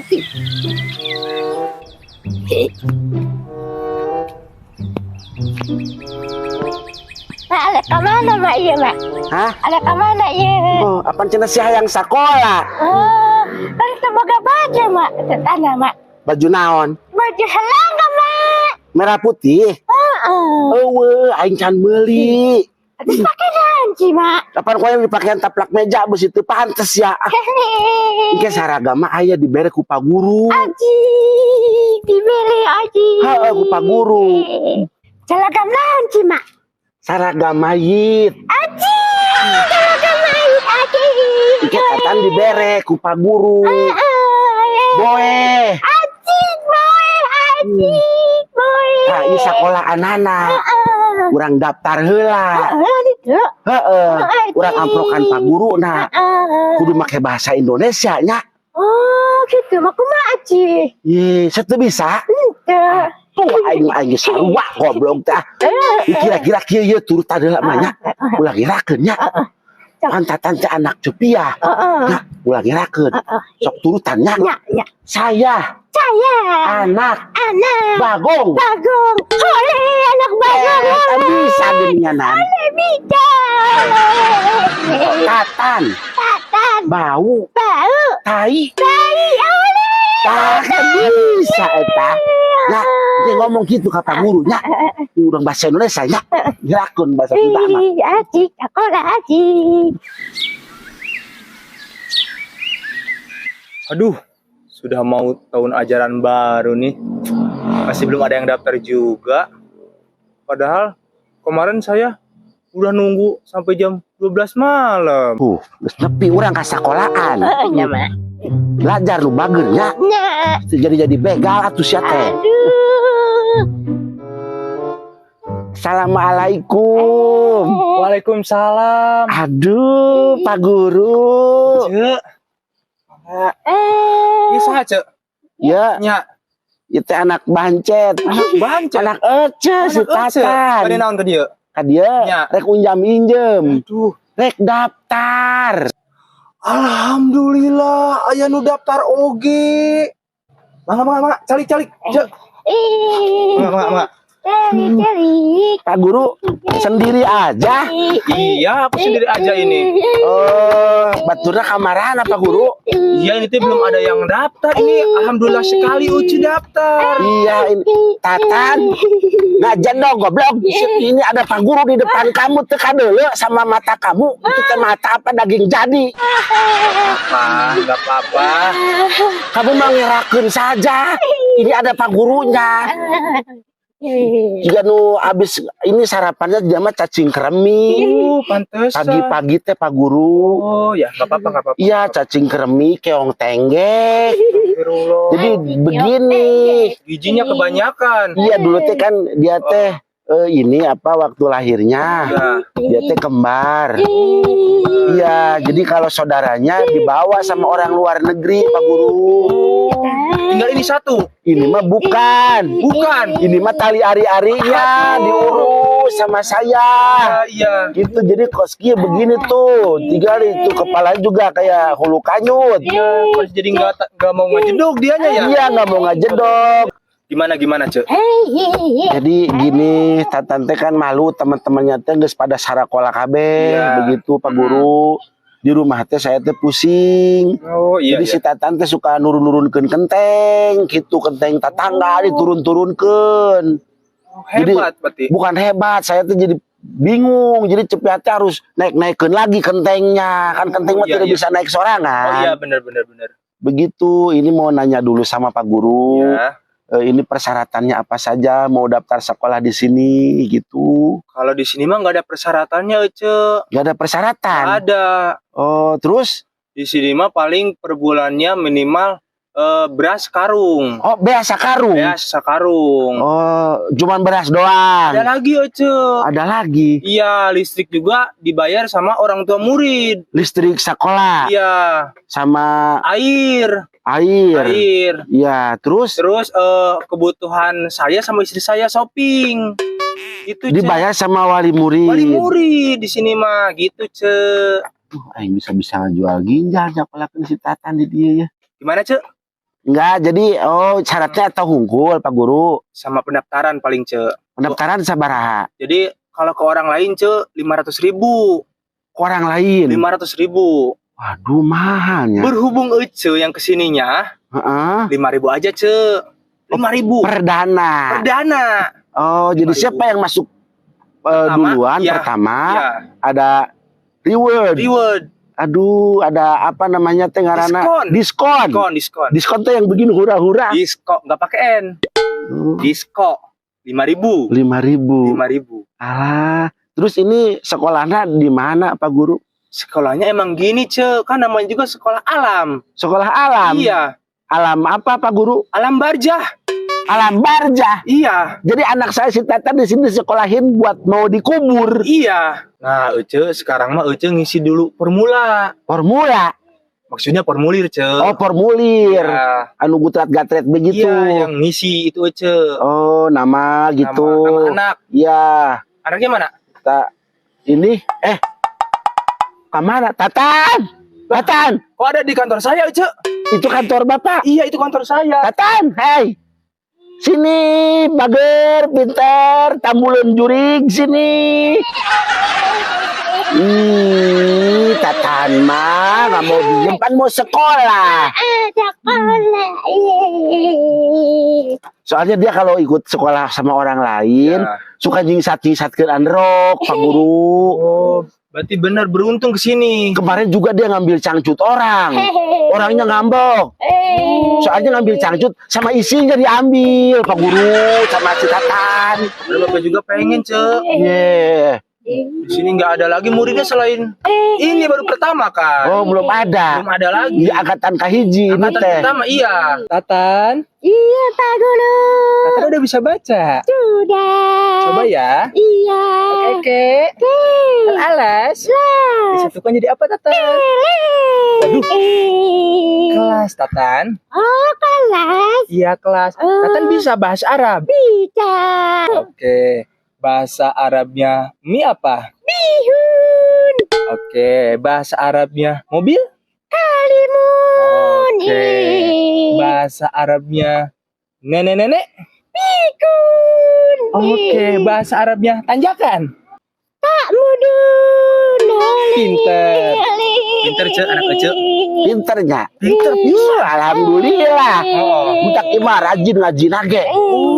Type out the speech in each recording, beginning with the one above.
Aci. Mak, ada ke mana, Mak? Iya, Mak. Hah? Ada ke mana, iya? Oh, apa cenah si hayang sakola? Oh, kan semoga baju, Mak. Tanah, Mak. Baju naon? Baju helangga, Mak. Merah putih. Heeh. Eueuh, aing can meuli. Terus pakai nanci, Mak. Kapan kau yang dipakean taplak meja beusi teu pantes ya. Ah, engke saragam mah aya dibere ku Pak Guru. Aji, dibeli Aji. Heeh, ku Pak Guru. Seragam naon, Mak? Saragam mayit. Aji, seragam mayit, Aji. Engke tatan dibere ku Pak Guru. Boe. Aji, boy, Aji, boy. Nah, ieu sakola anana. Urang daftar heula. Heeh, gitu. Heeh. Urang amprokan Pak Guru nah. Heeh. Kudu make bahasa Indonesia nya. Oh, gitu. Mak kumaha, Aji? Ye, teu bisa. Henteu. Tuh aing aing geus sarua goblok teh. Kira-kira kieu ye turutan heula mah nya. Ulah ngirakeun nya. Pantatan teh anak Cepiah. Heeh. Nya, ulah ngirakeun. Sok turutan nya. Ya, ya. Saya Saya anak anak Bagong. Bagong. Oleh anak Bagong. Eh, bisa geuninganan. Oleh bisa. Tatan, Tatan, bau, bau, tai. Tai, oleh. Tah kan bisa eta. Nah, dia ngomong gitu ke Pak Guru nya. Urang bahasa Indonesia nya. Ngirakeun bahasa Sunda mah. Ih, Aji, sekolah Aji. Aduh, sudah mau tahun ajaran baru nih. Masih belum ada yang daftar juga. Padahal kemarin saya udah nunggu sampai jam 12 malam. Geus nepi urang ka sakolaan. Heeh, nya, Mak. Belajar lu bager nya. Nya. Jadi begal atuh sia teh. Aduh. Assalamualaikum. Waalaikumsalam. Aduh, Pak Guru. Cek, Eh. iya saha, Cek? Ya, Nya, itu anak bancet. anak bancet. Anak ece si Anak ece. Tatan. Bade naon tadi ya? Ka dia Nya. rek unjam injem, Aduh, rek daftar. alhamdulillah aya nu daftar oge. Mangga mangga mangga, calik calik. Cek, Ih. mangga mangga mangga. Cari, cari. Pak Guru sendiri aja. Iya, aku sendiri aja ini. Oh, baturna kamarana Pak Guru? Iya, ini tuh belum ada yang daftar ini. Alhamdulillah sekali Ucu daftar. Iya, ini Tatan. Ngajar dong goblok. Ini ada Pak Guru di depan kamu teu kadeuleu sama mata kamu. Itu teh mata apa daging jadi. Apa, nggak apa-apa. Kamu mengirakeun saja. Ini ada Pak Gurunya. Jika nu abis ini sarapannya dia mah cacing kremi. Pantesan. Pagi-pagi teh Pak Guru. Oh ya, nggak apa-apa, nggak apa-apa. Iya, cacing kremi, keong tenggek. Astagfirullah. Jadi begini. Gizinya kebanyakan. Iya, dulu teh kan dia teh ini apa waktu lahirnya Ya. dia teh kembar. Iya, jadi kalau saudaranya dibawa sama orang luar negeri, Pak Guru. Tinggal ini satu. Ini mah bukan. Bukan. Ini mah tali ari-arinya diurus sama saya. Iya, iya. Gitu, jadi kos kieu begini tuh. Tinggal itu kepalanya juga kayak hulu kanyut. Iya, terus jadi nggak mau ngejedok dianya ya. Iya, nggak mau ngajedok. Gimana gimana, Cek? Jadi gini, Tatan teh kan malu teman-temannya teh geus pada sarakola kabeh, Iya. begitu Pak Guru. Di rumah teh saya teh pusing. Oh iya. Jadi si Tatan teh suka nurun-nurunkeun kenteng, gitu kenteng tetangga diturun-turunkeun. Oh, hebat berarti. Bukan hebat, saya tuh jadi bingung. Jadi Cepiah teh harus naik-naikeun lagi kentengnya. Kan kenteng mah Iya, tidak iya. bisa naik sorangan. Oh iya, benar benar benar. Begitu, ini mau nanya dulu sama Pak Guru. Ya. Ini persyaratannya apa saja mau daftar sekolah di sini gitu. Kalau di sini mah nggak ada persyaratannya, Ece. Gak ada persyaratan. Ada. Oh, terus? Di sini mah paling per bulannya minimal beras karung. Oh, beas sakarung. Beras sakarung. Oh, cuman beras doang. Ada lagi, Ece. Ada lagi. Iya, listrik juga dibayar sama orang tua murid. Listrik sekolah Iya, sama air, air. air. Iya, terus Terus kebutuhan saya sama istri saya shopping. Itu, Ce. dibayar sama wali murid. Wali murid di sini mah gitu, Ce. Aing bisa-bisa ngejual ginjal nyakolakeun si Tatan di dia ya. Gimana, Ce? Enggak, jadi oh syaratnya atau hungkul Pak Guru. Sama pendaftaran paling, Ce. Pendaftaran sabaraha? Jadi kalau ke orang lain, Ce, 500 ribu. Ke orang lain. 500 ribu. Waduh, mahalnya. Berhubung Ece yang kesininya, 5 ribu aja, Ce. 5 ribu. Perdana. Perdana. Oh, jadi 5.000. siapa yang masuk Pertama, duluan iya. pertama Ya, ada reward. Reward. Aduh, ada apa namanya teh ngaranna? Diskon. Diskon. Diskon, diskon. Diskon teh yang begini hura-hura. Disko, nggak pakai N. Disko. 5 ribu. 5 ribu. 5 ribu. Alah, terus ini sekolahnya di mana Pak Guru? Sekolahnya emang gini, Ce. Kan namanya juga sekolah alam. Sekolah alam. Iya. Alam apa Pak Guru? Alam barjah. Alam barjah. Iya. Jadi anak saya si Tata di sini disekolahin buat mau dikubur. Iya. Nah, Ece, sekarang mah Ece ngisi dulu formula. Formula. Maksudnya formulir, Ce. Oh, formulir. Iya. Anu gutrat-gatret begitu. Iya, yang ngisi itu Ece. Oh, nama gitu. Nama anak. Iya. Anaknya mana? Ta ini kemana? Tatan! Tatan! Kok ada di kantor saya, Ece? Itu kantor Bapak. Iya, itu kantor saya. Tatan, hei. Sini, bager, pinter, tambulan jurig, sini. Ih, Tatan mah nggak mau diem kan mau sekolah. Sekolah. Soalnya dia kalau ikut sekolah sama orang lain, suka nyingsat-nyingsatkeun androk, Pak Guru. Oh, berarti benar beruntung ke sini. Kemarin juga dia ngambil cangcut orang. Orangnya ngambek. Soalnya ngambil cangcut sama isinya diambil, Pak Guru, sama si Tatan. Lalu Bapak juga pengen, Ce. Iya. Di sini nggak ada lagi muridnya selain ini, baru pertama kan. Oh, belum ada. Belum ada lagi. Di angkatan kahiji ini Angkatan teh. pertama, iya. Tatan, Iya, Pak Guru. Tatan udah bisa baca. Sudah. Coba ya. Iya. Oke. Alas. Disatukan jadi apa, Tatan? Waduh. Kelas, Tatan. Oh, kelas. Iya, kelas. Oh. Tatan bisa bahasa Arab. Bisa. Oke. Bahasa Arabnya mie apa? Bihun. Oke. Bahasa Arabnya mobil? Kalimun. Oke. Bahasa Arabnya nenek-nenek? Pikun. Oke. Bahasa Arabnya tanjakan? Tak mudun. Pinter. Pinter, Ce, anak kecil. Pinternya. Pinter. Iya, alhamdulillah. Oh. Budak imah rajin ngaji nage.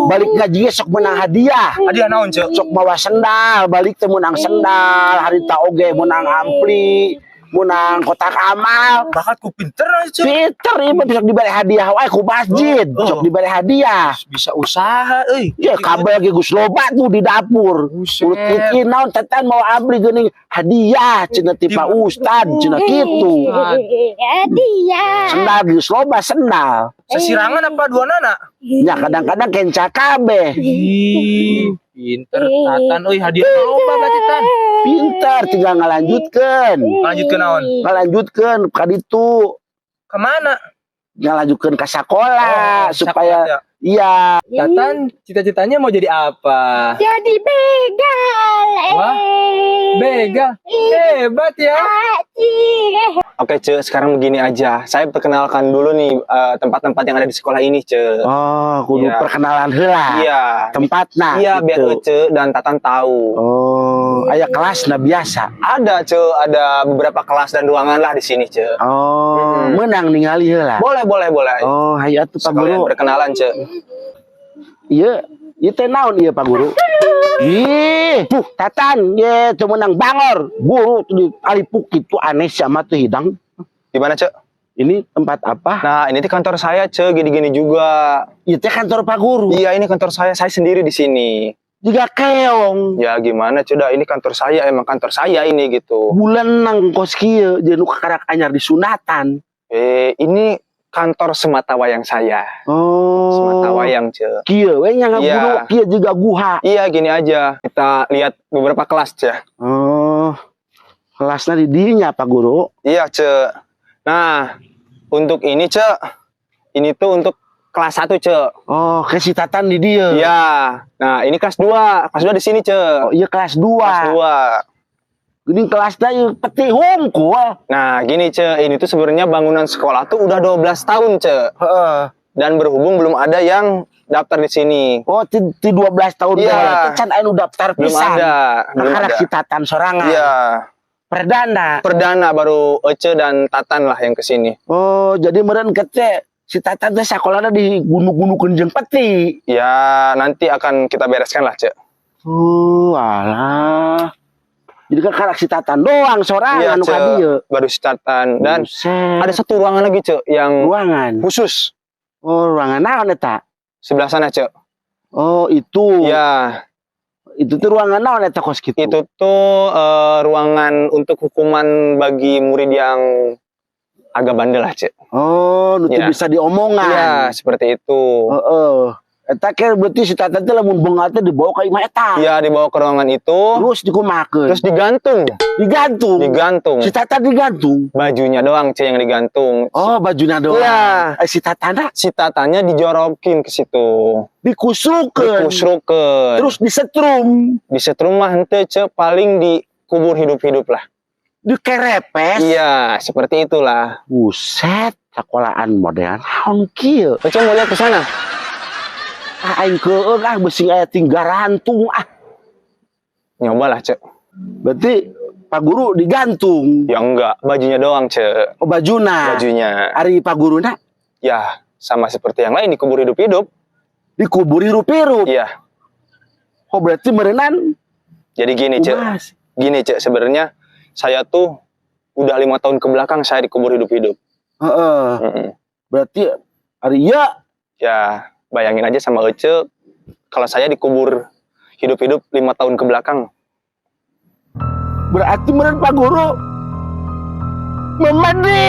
Balik ngaji sok menang hadiah. Hadiah naon, Ce? Sok bawa sendal, balik teh menang sendal, harita oge menang ampli, menang kotak amal. Bakat ku pinter, Ce. Pinter ieu mah bisa diberi hadiah wae ku masjid, Oh. sok diberi hadiah. Bisa usaha, euy. Ya kabel ge geus loba tuh di dapur. Buset. Urut iki naon Tetan mau ampli geuning hadiah cenah ti Pak Ustad cenah kitu. Hadiah. Sendal geus loba sendal. Sesirangan apa dua nana? Ya kadang-kadang kenca kabeh. Ih, pinter Tatan euy, hadiah loba berarti, Tan. Pinter tinggal ngalanjutkeun. Lanjut ke naon? Ngalanjutkeun ka ditu. Kemana? Ngalanjutkeun ka sakola Oh, supaya sekolah ya. Iya. Tatan cita-citanya mau jadi apa? Jadi begal. Wah, begal. Hebat ya. Oke, Ce, sekarang begini aja. Saya perkenalkan dulu nih tempat-tempat yang ada di sekolah ini, Ce. Oh, kudu Iya. perkenalan heula. Iya. Tempatna. Iya, biar gitu. Ece dan Tatan tahu. Oh, aya kelasna biasa. Ada, Ce, ada beberapa kelas dan ruangan lah di sini, Ce. Oh, Hmm. menang ningali heula. Boleh, boleh, boleh. Oh, hayu atuh Pak Sekalian Guru. perkenalan, Ce. Ieu, ieu teh naon ieu Pak Guru? Ih, puh, Tatan, ye teu meunang bangor. Guru tuh di alipuk kitu aneh sama tuh hidang. Gimana, Ce? Ini tempat apa? Nah, ini tuh kantor saya, Ce, gini-gini juga. Ieu teh kantor Pak Guru. Iya, ini kantor saya. Saya sendiri di sini. Jiga keong. Ya gimana, Ce? Dah, ini kantor saya, emang kantor saya ini gitu. Bulan nang kos kieu jeung nu kakarak anyar disunatan. Eh, ini kantor semata wayang saya. Oh. Semata wayang, Ce. Kieu we nya Iya. ngaguru kieu juga guha. Iya, gini aja. Kita lihat beberapa kelas, Ce. Oh. Kelasnya di dinya Pak Guru. Iya, Ce. Nah, untuk ini, Ce. Ini tuh untuk kelas 1, Ce. Oh, ke si Tatan di dieu. Iya. Nah, ini kelas 2. Kelas 2 di sini, Ce. Oh, iya kelas 2. Kelas 2. Gini kelasnya ieu peti hungkul. Nah, gini, Ce. Ini tuh sebenarnya bangunan sekolah tuh udah 12 tahun, Ce. Heeh. Dan berhubung belum ada yang daftar di sini. Oh, ti 12 tahun Iya. baheula teh can aya nu daftar Belum pisan. ada, belum Kakara ada. si Tatan sorangan. Iya, Perdana. Perdana baru Ece dan Tatan lah yang ke sini. Oh, jadi meureun kece si Tatan teh sakolana di gunung-gunung jeung peti. Ya, nanti akan kita bereskan lah, Cek. Oh, alah. Jadi kan karak si Tatan doang sorangan Iya, nu Cek. ka dieu. Baru si Tatan dan Buset. Ada satu ruangan lagi, Cek, yang Ruangan. Khusus Oh, ruangan naon eta? Sebelah sana, Cek. Oh, itu. Ya, Itu tuh ruangan naon eta kos kitu? Itu tuh ruangan untuk hukuman bagi murid yang agak bandel lah, Cek. Oh, nu teu Iya. bisa diomongan. Iya, seperti itu. Heeh. Eta ke berarti si Tatan teh lamun bengal teh dibawa ka imah eta. Iya, dibawa ke ruangan itu, Terus dikumahakeun? Terus digantung, Digantung. Digantung. Si Tatan digantung. Bajunya doang, Cek, yang digantung. Oh, bajunya doang. Iya. Eh, si Tatana Si Tatannya dijorokin ke situ. Dikusrukeun. Dikusrukeun. Terus disetrum, Disetrum mah henteu, Cek, paling dikubur hidup-hidup lah. Dikerepes. Iya, seperti itulah. Buset, sekolahan modern naon kieu? Ece mau lihat ke sana? Ah, aing keueung ah, bisi aya tinggal rantung ah. Nyobalah, Cek. Berarti Pak Guru digantung. Ya enggak, bajunya doang, Cek. Oh, bajuna. Bajunya. Ari Pak Guruna Ya, sama seperti yang lain dikubur hidup-hidup. Dikubur hirup-hirup. Iya. Oh, berarti meureunan Jadi gini, Cek. kumaha sih? Gini, Cek, sebenarnya saya tuh udah 5 tahun ke belakang saya dikubur hidup-hidup. Heeh. Berarti ari ieu Ya, bayangin aja sama Ece, kalau saya dikubur hidup-hidup 5 tahun ke belakang. Berarti meureun Pak Guru memedi.